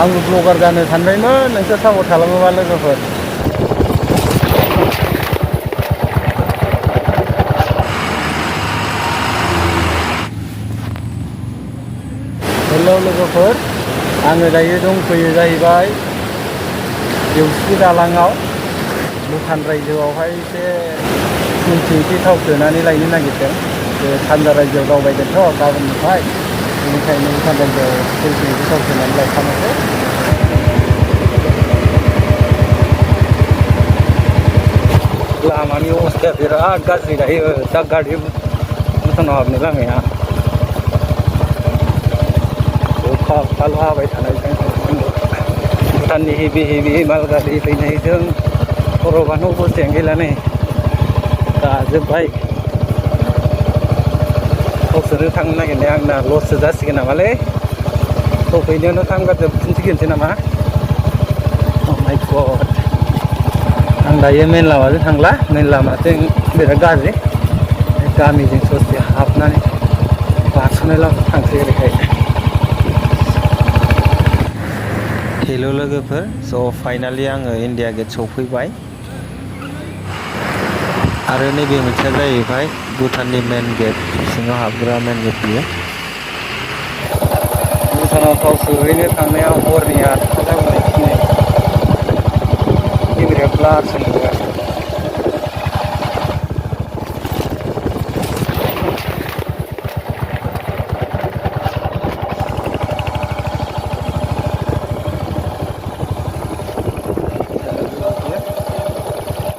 आंबो ब्लगार जानो सानबायमोन नोंसोर सापर्ट खालामोबा लोगोफोर। हेल' लोगोफोर, आङो दायो दंफैयो जाहैबाय देवस्रि दालाङाव। भुटान रायजोआवहाय एसे एसे थाव सोनानै लायनो नागिरदों। सानजा रायजोआव दावबायगोनथ' गाबोननिफ्राय, बेनिखायनो भुटान रायजोआव एसे थाव सोनानै लायखानांगौ। लामानि अबस्थाया बिराद गाज्रि दायो, दा गारि भुटानाव हाबनो लामाया अखा हाबाय थानायजों भुटाननि हेभि माल गारि फैनायजों खर'बानो अबस्थायानो गैला नै, गाजोब्बाय। गावसोरो थांनो नागिरनाया आंना लससो जासिगोन नामालै, सफैनायावनो थांगारजोबफिनसिगोनसो नामा। अ माय गड, आं दायो मेन लामाजों थांला, मेन लामाजों बिराद गाज्रि, गामिजों ससे हाबनानै बारस'नाय लामाजों थांसै ओरैहाय। हेल' लोगोफोर, स' फाइनालि आङो इन्डिया गेट सौफैबाय आरो नैबे मोनसेया जाहैबाय भुटाननि मेन गेट, सिङाव हाबग्रा मेन गेट बियो। भुटानाव थाव सोहैनो थांनायाव हरनि 8 जाबाय, दिनै केमेराया ब्लारसो नुगासिनो।